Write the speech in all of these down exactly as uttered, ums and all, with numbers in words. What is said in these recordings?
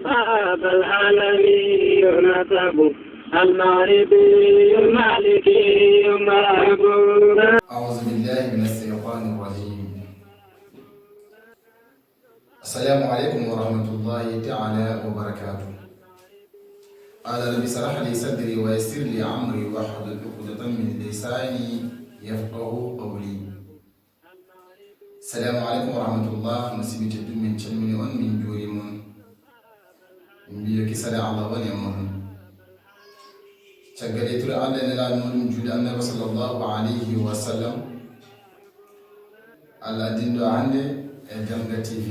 هذا العالمي نسب، المغربي المالكي محبوب. أعوذ بالله من الشيطان الرجيم. السلام عليكم ورحمة الله تعالى وبركاته. قال رب اشرح لي صدري ويسر لي أمري واحلل عقدة من لساني يفقه قولي. Assalamu aleykum wa rahmatullah. Musidɓe tedduɓe, min calmini on, min njuuriima on. Min mbiyo kisal Allah wona e mooɗon. Caggal yettude Allah e Nelaaɗo muuɗum, juulde Annabi sallallahu alayhi wa sallam, Allah addani en ɗo hannde e Damga T V.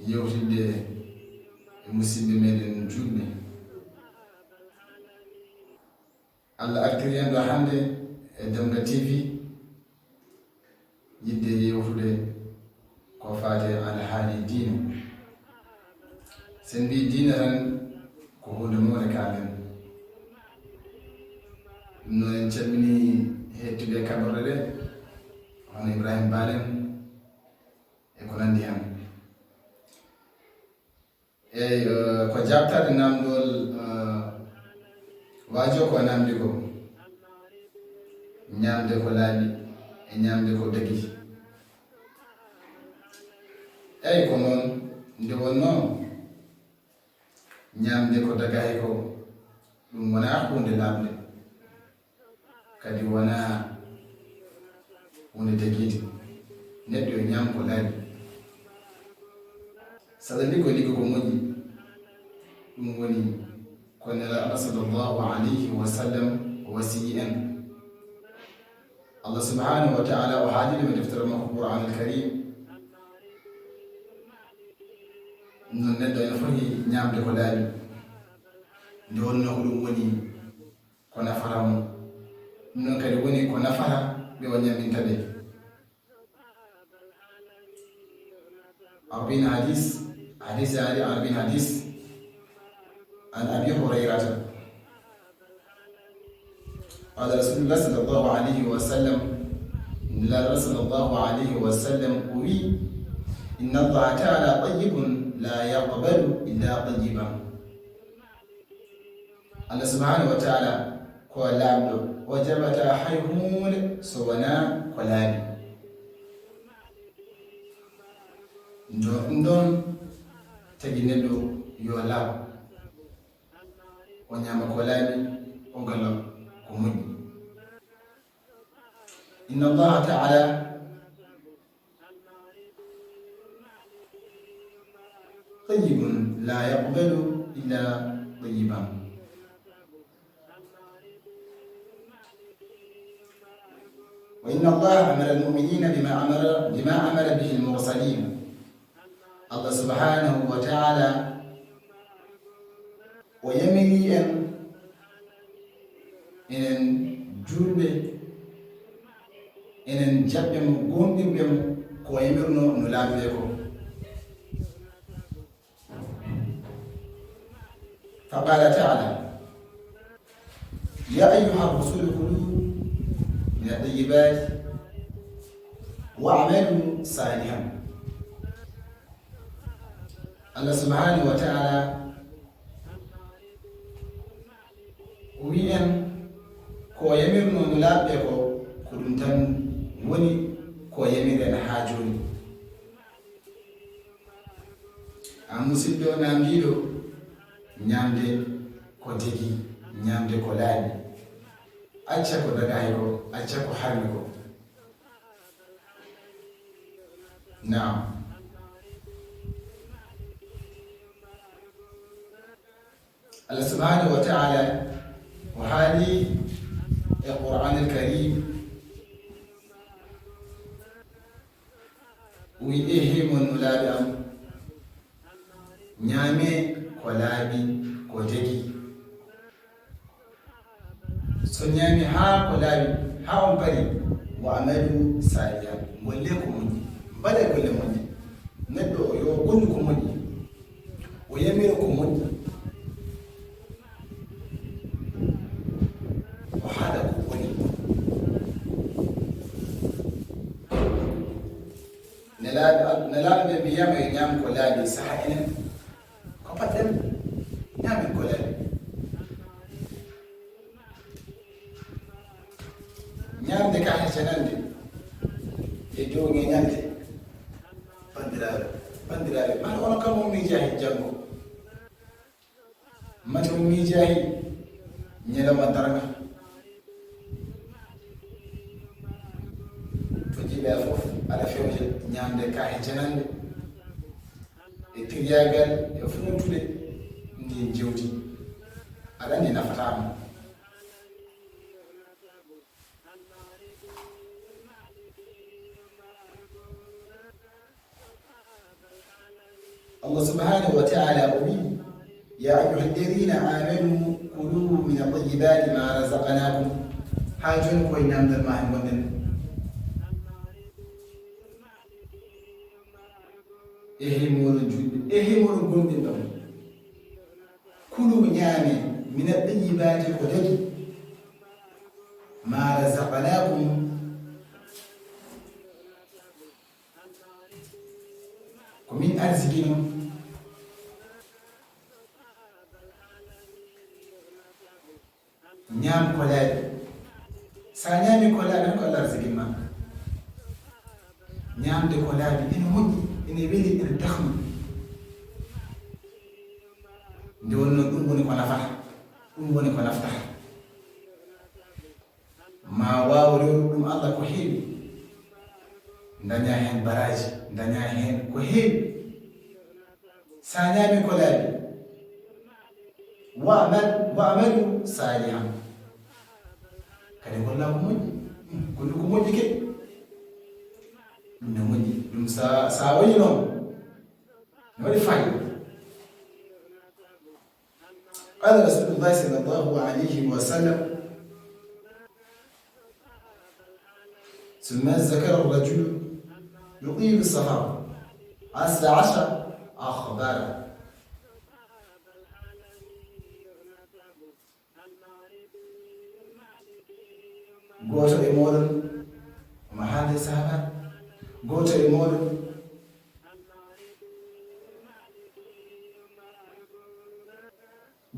Yewtidde e musidɓe meɗen juulɓe. Allah artiri en ɗo hannde e Damga T V, yiɗde yewtude ko faati e alhaali diine. So en mbii diine tan, ko huunde mawde kaalen. Ɗum noon, en calminii heɗtuɓe kaɓorɗe ɗe, hono Ibrahim Balen, e ko nanndi heen. Eey, eh, ko jaabtaade naamndol, eh, waajo ko naamndi ko, ñaamde ko laaɓi e ñaamde ko dagi. Eey, ko noon nde wonnoo, ñaamde ko dagaay ko, ɗum wonaa huunde laaɓnde. Kadi wonaa huunde dagiinde. Neɗɗo yo ñaam ko laaɓi. Saɗa liggo liggo ko moƴƴi. Ɗum woni ko Nelaaɗo sallallahu alayhi wa sallam wasiyii en. Allah subhanahu wa ta'ala o haalii ɗum e deftere makko Qur'aanul Kariim. Noon neɗɗo ene foti ñaamde ko laaɓi. Nde wonnoo ko ɗum woni ko nafata mo. Ɗum noon kadi woni ko nafata ɓe o ñamminta ɓe. Arba'iin hadis, hadis yaani Arba'iin hadis, an Abi Hurayrata. Qala Rasulullah sallallahu alayhi wa sallam, Nelaaɗo sallallahu alayhi wa sallam o wi, inna Allaha ta'ala tayyibun la yaqbalu illa tayyiban. Allah subhanahu wa ta'ala ko laaɓɗo, o jaɓataa hay huunde so wonaa ko laaɓi. Ndo-, ɗum ɗoon tagi neɗɗo yo laaɓ, o ñaama ko laaɓi, o gala ko moƴƴi. Inna Allaha ta'ala tayyibun la yaqbalu illa tayyiban. Wa inna Allaha amara al-mu'minina bima amara, bima amara bihi al-mursalin. Allah subhanahu wa ta'ala o yamiri en, enen juulɓe, enen jaɓɓe mo, goonɗinɓe mo, ko o yamirnoo nulaaɓe ɓe ko. Fa qala ta'ala, ya ayyuha rusulu kulu min at-tayyibati wa'malu salihan. Allah subhanahu wa ta'ala o wi en ko o yamirnoo nulaaɓe ɓe ko, ko ɗum tan woni ko o yamiri en haa jooni. Aan musidɗo naamndiiɗo, ñaamde ko degi, ñaamde ko laaɓi. Acca ko dagaay ko, acca ko harmi ko. Naam. Allah subhanahu wa ta'ala o haali e Qur'an al-Karim, o wi, ehe mon nulaaɓe am, ñaame ko laaɓi, ko degi. So ñaami haa ko laaɓi, haa on pari, wa amalu salihan, ngolle ko moƴƴi, mbaɗe golle moƴƴe. Neɗɗo o yo gollu ko moƴƴi, o yamira ko moƴƴi, o haɗa ko boni. Nelaaɓe, Nelaaɓe ɓe mbiyaama yo Ñaam ko laaɓi saha enen ko paɗɗen, ñaamen ko laaɓi. Ñaamde ka heccanande e dow ñeñalde. Banndiraaɓe, banndiraaɓe, mata onon kam on miijaahi janngo. Mata on miijaahi ñalawma darnga. To jiiɓe fof aɗa fewja ñaamde ka heccanande e tiryaagal e fuuntude ndiin jawdi. Aɗa anndi nafataa mo. Allah subhanahu wa ta'ala o wi, "Ya ayyuha alladhina amanu kulu min tayyibati ma razaqnakum." Haa jooni ko e namdal ma en ngonɗen. E himoɗo juɗɗo, e himoɗo gonɗin ɗon. Kulu ñaame, min tayyibati ko daɗi. Ma razaqnakum, ko min arziki non. Ñaam ko laaɓi. So a ñaami ko laaɓi, ko Allah arziki ma. Ñaamde ko laaɓi, ene moƴƴi, ene weli, ene dahni. Nde wonno ɗum woni ko nafata, ɗum woni ko naftata. Ma waaw rewru ɗum Allah ko heewi. Daña heen baraaji, daña heen ko heewi. Sa ñaami ko laaɓi, wa'mal, wa'malu salihan. Kadi ngolla ko moƴƴi. Hmm, gollu ko moƴƴi ke. Ɗum ne moƴƴi. Ɗum sa, sa waɗi noon, ne waɗi fayda. قال رسول الله صلى الله عليه وسلم: ثم ذكر الرجل يطيل السفر: عسى عسى أخبره. Gooto e mooɗon, omo haalde sahaaba, gooto e mooɗon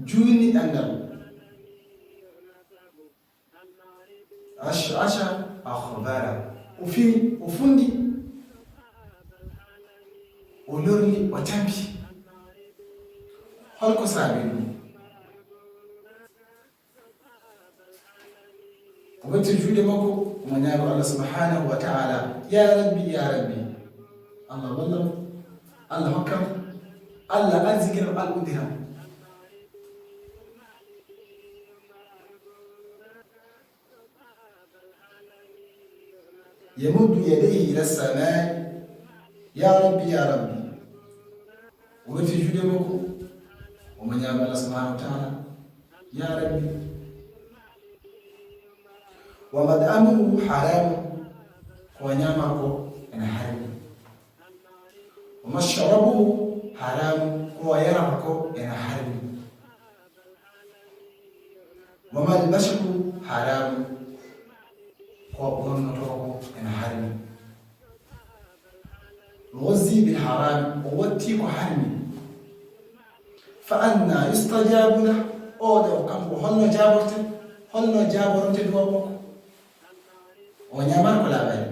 juulni ɗanngal. Ash'asha akhbara. O fini, o fundi, o lorni, o tampi. Holko saabi ɗum? O ɓetti juuɗe makko, omo ñaago Allah subhanahu wa ta'ala, "Ya Rabbi, ya Rabbi." Allah walla mo, Allah hokka mo, Allah arzikina mo, Allah uddita mo. يمد يديه إلى السماء: يا ربي، يا ربي. O ɓetti juuɗe makko, omo ñaago Allah subhanahu wa ta'ala, "Ya Rabbi." ومطعمه حرام, ko o ñaamata ko ene harmi. ومشربه حرام, ko o yarata ko ene harmi. وملبسه حرام, ko o ɓornotoo ko ene harmi. غذي بالحرام, o watti ko harmi. فأنى يستجاب له, oo ɗoo kanko holno jaabortee, holno jaaboronte duwaaw makko? O ñaamata ko laaɓaani,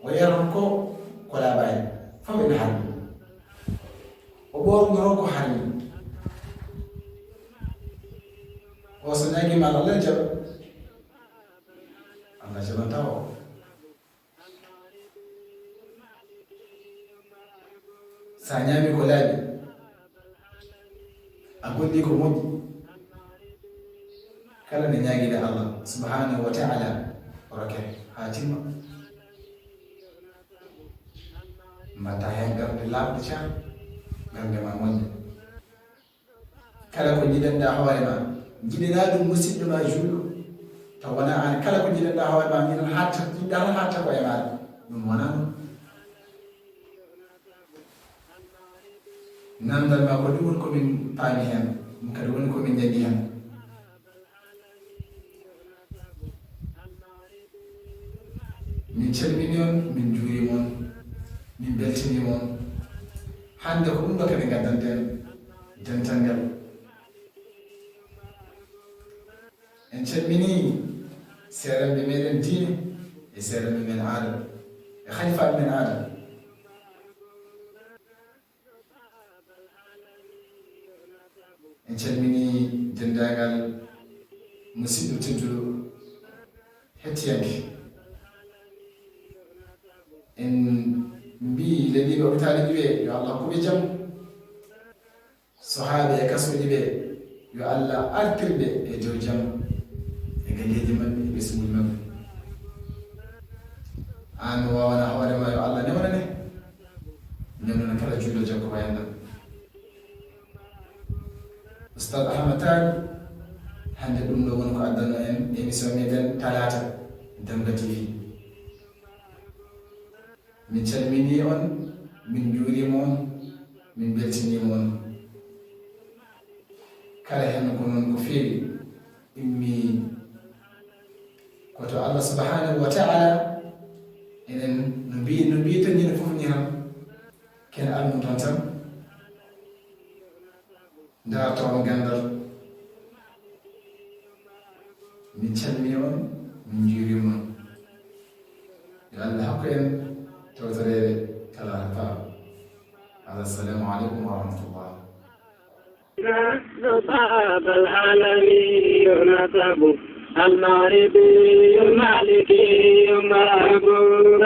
o yarata ko ko laaɓaani, fof ene harmi. O ɓornotoo ko harmi. O so ñaagiima Allah, Allah jaɓa. Allah jaɓantaa o. Sa ñaami ko laaɓi, a golli ko moƴƴi, kala nde ñaagiɗa Allah subhanahu wa ta'ala, o rokke haa timma. Mbatta heen ɓernde laaɓde car, ɓernde ma moƴƴa. Kala ko njiɗanɗa hoore ma, njiɗanaa ɗum musidɗo ma juulɗo, taw wonaa aan. Kala ko njiɗanɗa hoore ma, njiɗan haaɗta, njiɗɗa tan haaɗta ko e maaɗa, ɗum wonaa ɗum. Namdal ma ko ɗum woni ko min paami heen, ɗum kadi woni ko min njanndi heen. Min calmini on, min njuuriima on, min mbeltiniima on. Hannde ko ɗum ɗo kadi ngaddanten dental ngal. En calminii seerenɓe meɗen diine e seerenɓe men aada e halifaaɓe men aada. En calminii denndaangal musidɗo tedduɗo hettiyanke. En mbii leliiɓe hopitaali ɗiɓe yo Allah hokku ɓe jam. Sohaaɓe e kasooji ɓe, yo Allah artir ɓe e dow jam e galleeji maɓɓe e ɓesnguuji maɓɓe. Aan mo waawana hoore ma, yo Allah newnane, newnana kala juulɗo jokko wayanɗo. Ustad Ahmad Taal, hannde ɗum ɗo woni ko addano en émission meɗen talaata Demmba T V. Min calminii on, min njuuriima on, min mbeltiniima on. Kala heen ko noon ko feewi immii ko to Allah subhanahu wa ta'ala. Enen no mbi-, no mbiyeten ni fof ni tan, ken almudon tan. Ndarto on ganndal. Min calmini on, min njuurima on. Yo Allah hokku en tawtoreede kala haa paaɗo. Assalamu aleykum wa rahmatullah. رب العالمين نسب المغربي المالكي معبود